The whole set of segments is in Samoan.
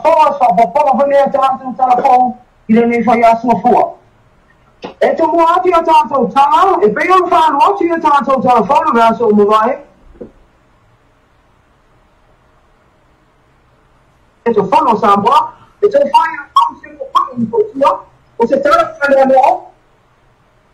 Faafofoga se faaopoopoga foi lenei a tatou talafou i lenei faiaso mafua. E tomua atu i a tatou tala e pei ona faalu atu i a tatou talafou le vaiaso ua mavae, e Fono o Samoa, e toe fai a au se pa'i i Motootua, o se tala faalealoa,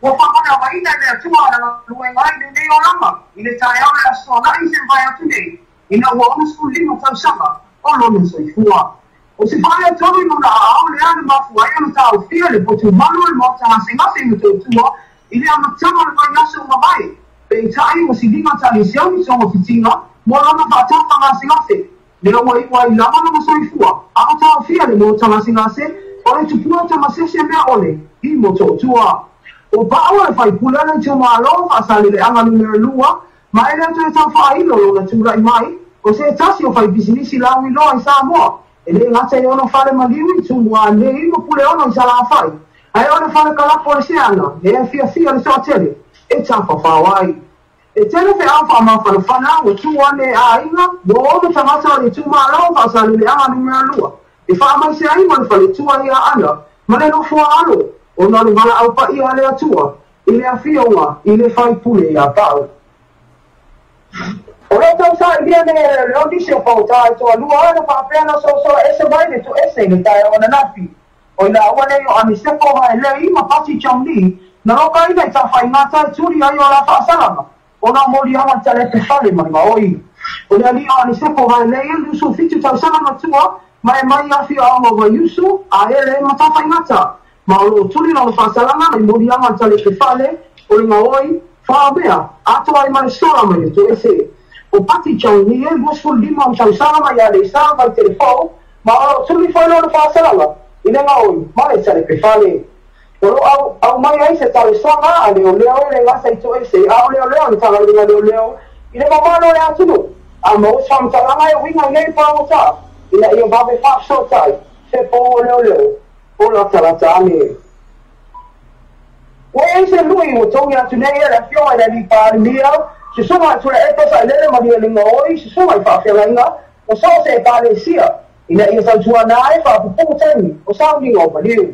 ua faamanavaina e le Atua lana galuega i lenei olaga, i le taeao o le Aso Toonai se mavae atu nei, ina ua 65 tausaga o lona soifua. O se faaletonu i lona aao lea na mafua ai ona taofia le potumalu o le Maota Gasegase i Motootua i le amataga o le vaiaso ua mavae, peitai ua siliga taliseuni togafitiga mo lona faatafa gasegase, lea ua iu ai lava lona soifua a o taofia le Maota Gasegase o le Tupua Tamasese Meaole i Motootua. O Pau o le faipule o le itumalo Faasaleleaga numera 2, ma e le toe tau faailo lona tulai mai o se tasi o faipisinisi lauiloa i Samoa, e le gata i ona fale maliu i Tumua nei ma Puleono i Salafai, ae o le fale kalapo o le seana lea e fiafia le toatele e tafafao ai. E tele feau faamafanafana ua tu ane e aiga ua ono tagata o le itumalo Faasaleleaga numera 2 e faamaise ai ma le faletua i Aana ma le nofoa alo ona o le valaau paia a le Atua i le afioga i le faipule ia Pau. O lo tau sailia nei e leoleo nisi o pautā e toalua na faapea na sosoa ese mai le toese i le taeao ananafi. O i laua nei o Anisepo Vaelei ma Pati Chong-Li na lokaina i tafaigata e tuli ai o la faasalaga ona o moliaga i talepe fale ma le gaoi. O le alii o Anisepo Vaelei e 27 tausaga matua ma e mai afioaga o Vaiusu, Aele ma Tafaigata. Ma o loo tuli lona faasalaga mai moliaga i talepe fale o le gaoi faamea atoa ai ma le sola mai le toese. O Pati Chong-Li e 25 tausaga mai Aleisa mai Telefou, ma o loo tuli foi lona faasalaga i le gaoi ma le talepe fale. O lo aumai ai se talosaga a leoleo e le gata i toese a o leoleo le Matagaluega leoleo i le mamalu o le atunuu a maua se faamatalaga e uiga i nei pagota ina ia vave faafesootai se pou o leoleo o latalata ane. Ua i ai se lui ua togi atu nei e le afioga i le alii Palemia, susuga i Tuilaepa Sailele Malielegaoi, susuga i faafeagaiga o so o se Ekalesia, ina ia tautuana ai faapupuu taimi o sauniga o maliu.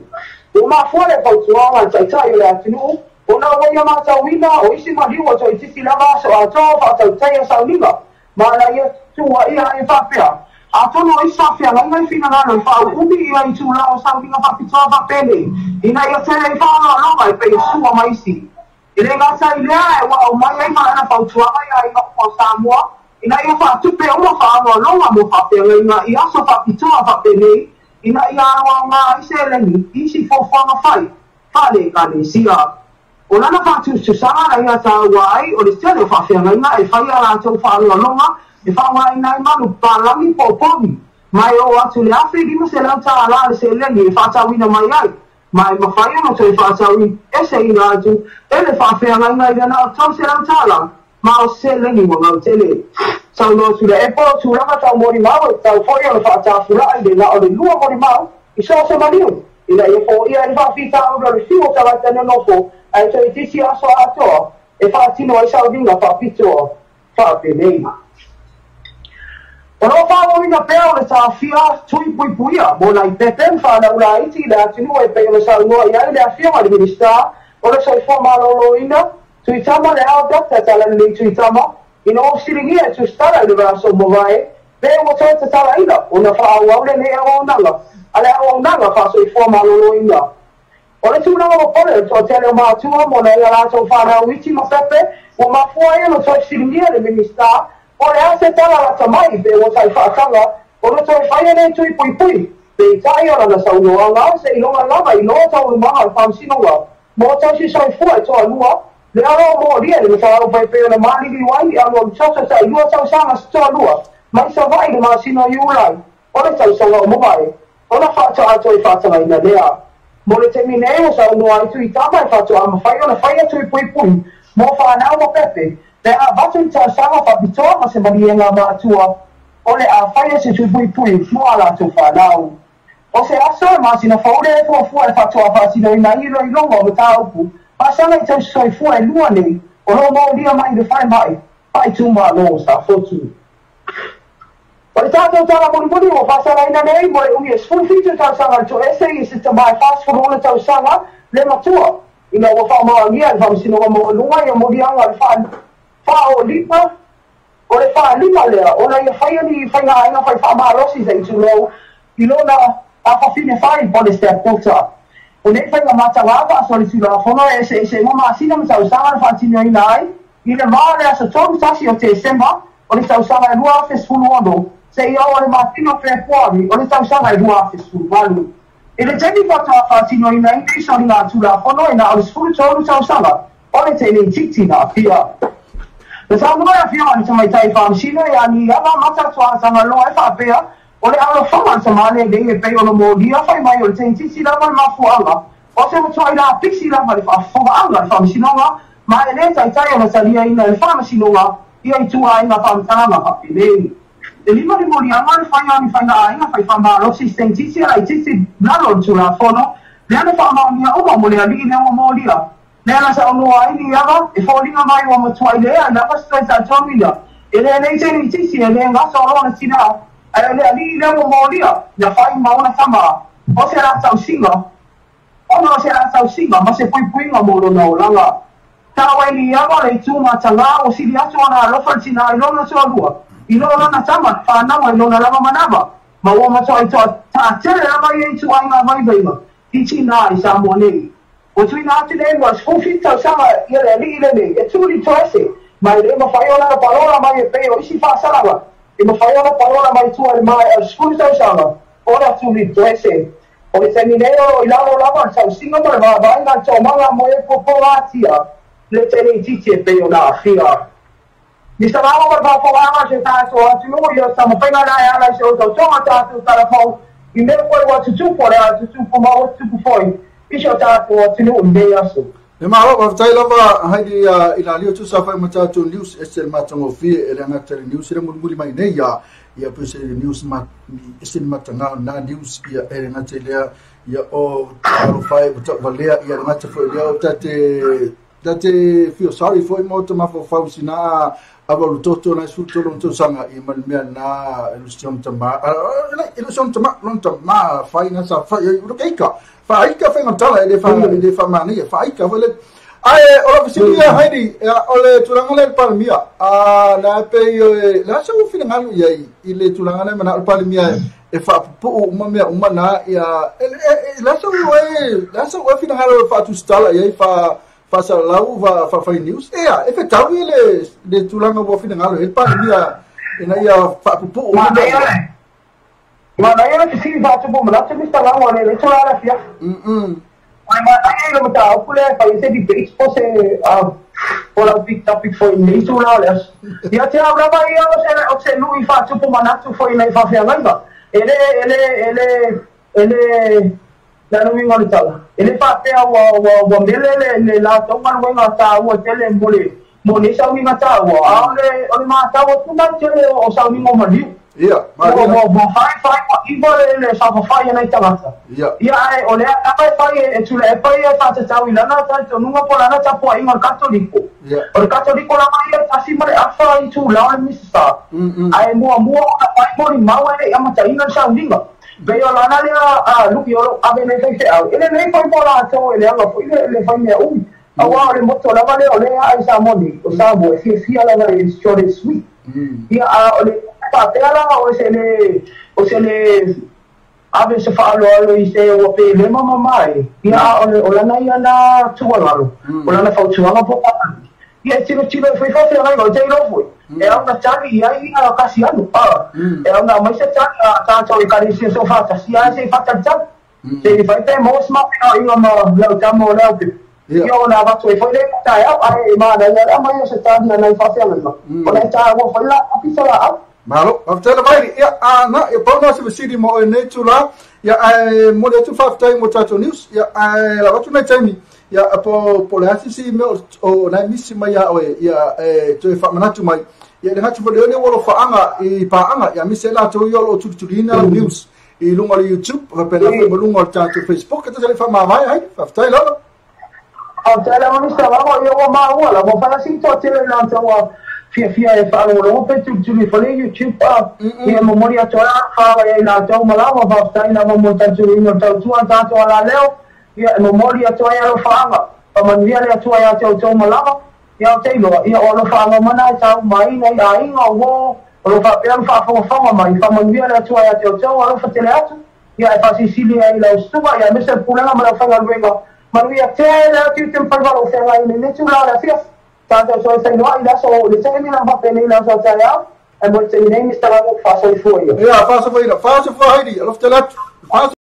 Ua mafua le fautuaga a le Taitai o le atunuu ona ua ia matauina o isi maliu ua toeitiiti lava aso atoa o faatautaia sauniga ma na ia tuuaia ai e faapea, atonu o isi faafeagaiga i finagalo e faauumi ia itulā o sauniga faapitoa faapenei ina ia tele ai faaaloaloga e pei o sua ma isi. E le gata i lea e ua aumai ai ma lana fautuaga i aiga uma o Samoa ina ia faatupe uma faaaloaloga mo faafeagaiga i aso faapitoa faapenei ina ia aloaoga ai seleni i isi fuafuaga fai faale-Ekalesia. O lana faatusatusaga na ia taua ai o le tele o faafeagaiga e fai a latou faaaloaloga e faaaogaina ai malu papalagi po o povi, ma e oo atu i le $1,500 le seleni e faatauina mai ai, ma e mafai ona toe faatau eseina atu e le faafeagaiga i lana o $300 ma o se seleni ua gautele. Saunoa Tuilaepa o tulaga tau molimau e tatau foi ona faatafula'i i le na o le lua molimau i so o se maliu, ina ia foia ai le faafitauli o le fiu o tagata nonofo ae toeitiiti aso atoa e faatino ai sauniga faapitoa faapenei. O lo o faaauauina pea o le taofia tui puipuia mo nai pepe ma fanau laiti i le atunuu e pei ona saunoa i ai le afioga i le Minisita o le Soifua Maloloina, Tuitama Leao Doctor Talalelei Tuitama, ina ua fesiligia e tusitala i le vaiaso ua mavae pe ua toe tatalaina ona faaauau lenei auaunaga a le Auaunaga Faasoifua Maloloina. O le tulaga popole o le toatele o matua mo nai a latou fanau iti ma pepe ua mafua ai ona toe fesiligia le Minisita po o le a se tala lata mai pe ua tai faataga ona toe faia nei tui puipui. Peitai o lana saunoaga seiloga lava i loa taualumaga o le Faamasinoga mo tausi soifua e toalua le alo o molia le mataupu e pei ona maliliu ai i alualu toto tailua tausaga se toalua mai Savaii i le masina o Iulai o le tausaga o mavae ona faatoa toe faatagaina lea. Mo le taimi nei ua saunoa ai Tuitama e faatoa mafai ona faia tui puipui mo fanau ma pepe pe a avatu le talosaga faapitoa ma se maliega matua o le a faia se tui puipui mo a latou fanau. O se aso e masina fou lea e fuafua e faatoa faatinoina ai iloiloga o mataupu faasaga i tausi soifua e lua nei o lo o molia mai i le falemai faaitumalo o Safotu. O le tatou tala mulimuli ua faasalaina nei mo le umi e 17 tausaga le toese i se tamā e 46 tausaga le matua, ina ua faamaonia e le Faamasinoga Maualuga ia moliaga o le faaolima o le faalima lea ona ia faia ni faiga fai faamalosi se itulou i lona afafine fai po le stepdaughter. O nei faiga matagā faasolitulafono e eseese uma masina ma tausaga na faatinoina ai i le ma o le aso 31 o Tesema o le tausaga e 2016 seia oo le masina o Fepuari o le tausaga e 2018. I le taimi faatoa faatinoina ai nei soligatulafono e na o le 13 tausaga o le teneititi na aafia. Na saunoa le afioga i le tamaitai faamasino ia Niava Mata Tuatagaloa e faapea o le alofaga le tamā lenei e pei ona molia fai mai o le teititi lava le mafuaaga o se matuai lapisi lava le faafofogaaga a le Faamasinoga ma e lē taitai ona taliaina e le Faamasinoga ia ituaiga faamatalaga faapenei. E lima le moliaga le faia o ni faigaaiga fai faamalosi i se teititi a laitiiti lalo o le Tulafono lea na faamaonia uma mo le alii lea ua molia. Lea na saunoa ai Niava e foliga mai ua matuai leai lava se taitalitonu ia e lenei teititi e lē gata o lona tinā ae o le alii lea ua molia ia fai ma ona tamā o se la tausiga ona o se la tausiga ma se puipuiga mo lona olaga. Tau ai Niava le itu matagā ua sili atu ona alofa le tinā i lona toalua i lo lona tama na fanau ai lona lava manava ma ua matuai taatele lava ia ituaiga vaivaiga i tinā i Samoa nei. Ua tuuina atu nei mo le 17 tausaga ia le alii lenei e tuli toese ma e lē mafai ona palola mai e pei o isi faasalaga e mafai ona palola mai tua i le maea o le 10 tausaga ona tuli toese. O le taimi nei o loo i lalo lava o le tausiga ma le vaavaaiga a le toomaga mo e puapuaga atia le teneititi e pei ona aafia. Mr. Lava ma le faafofogaaga a si o tatou atunuu ia taumafaiga na e ala i se otautoga tatou talafou i mea foi ua tutupu o le a tutupu ma ua tutupu foi i si o tatou atunuu i lenei aso. E malo, faafetai lava Haidi i la lio tusa fai ma tatou news ese le matagofie e le agata le news le mulimuli mai nei ia pe se news ma ese le mataga na news ia e le gata i lea ia o alo fai o tauvalea ia le gata foi lea o tate feel sorry foi mo te mafaufau sina ava lo toto na su tolo tausaga i ma le mea na ilusion tama ilusion tama lon tama fai na sa fai ro keika faika fai ngantala e le fa le fa mani faika foi le ae o la fesili ia Heidi o le tulaga lea i le Palemia a la pe la sa ua finagalo i ai i le tulaga lea manao le Palemia e faapupuu uma mea uma na ia la sa ua e la sa ua finagalo e faatusitala i ai fa faasalalau faafai news ea e fetau i le tulaga ua finagalo i le Palemia ina ia faapupuu uma mea. Manaia le fesili faatupu manatu Mr. Lago le tulaga le afiafi. Ai manaia i le mataupu lea e fai se debate po se po lau big topic foi nei tulaga o le aso. Ia te au lava ia o se lui faatupu manatu foi nei faafeagaiga. E le e le e le e le le luiga o le tala. E le faapea ua mele le latou galuega taua tele mo le mo nei sauniga taua, a o le matau atu mai tele o sauniga o maliu. Ia, ua fai fai ua iva le saofafai a nai tagata. Ia ae o lea lava e fai e Tuilaepa ia e faatatau i lana talitonuga po o lana tapuaiga o le Katoliko. O le Katoliko lava ia e tasi ma le afa i tulao le Misisa. Ae muamua ona fai molimau e le'i amataina le sauniga. Pei o lana lea lui o lou ave nei faifeau. E lelei foi mo latou e leaga foi le fai mea umi. Auā o le moto lava lea o lea ae i Samoa nei, o Samoa e fiafia lava i short and sweet. Ia a o le faapea la o se le ave se faaaloalo i se ua pelema ma e. Ia a o lana ia na tuualalo, o lana fautuaga po o ia e tilotilo e fai faafeagaiga o te iloa foi. E au na tali i ai ia Kasiano. E au na aumai se tali a tatou ekalesia soofaatasi ae se i faatalitali. Se i fai pe maua se mapinoaiga ma lau tama o le au pepe. Ia ona avatu ai foi lea i taeao ae e manaia le aumai o se tali a nai faafeagaiga. O le taua foi la apisa laau. Malo, faafetai lava Haidi. Ia, na, ia pau na se fesili mo oe nei tula. Ia, ae momoli atu faafetai mo tatou news. Ia, ae lau atu nai taimi. Ia, po le a sisi mea o nai misi mai ia oe, ia, e toe faamanatu mai. Ia, le gata foi lea ua alofaaga i paaga, ia misi ai latou ia o loo tulituliina lau news i luga o le YouTube, faapena foi ma luga o le tatou Facebook. E tasi le faamavae Heidi. Faafetai lava. Faafetai lava Mr. Lago ia ua maua lava fai asi toatele i latou Fiafia e faalogologo pe tulituli ifo le YouTube ia momoli atu ai alofaaga ia i latou malaga. Faafetai lava mo le talituliina o le tautua a tatou alaleo. Ia e momoli atu ai alofaaga faamanuia le Atua iā te outou malaga. Ia ou te iloa ia o alofaaga mana e taumaina i aiga o uō o lo o faapea ona faafogafoga mai. Faamanuia le Atua iā te outou, alofa tele atu. Ia e faasilisili ai i lau susuga ia aemaise le pulega ma le aufaigaluega. Manuia tele atu i te mafai o feagai nei le tulaga o le afiafi. Tatou toe feiloai i le aso i le taimi lava faapenei i le aso a taeao. Ae mo le taimi nei, Mr. Lalo, faasoifua ia. Ia, faasofoina, faasofoa Heidi, alofa tele atu.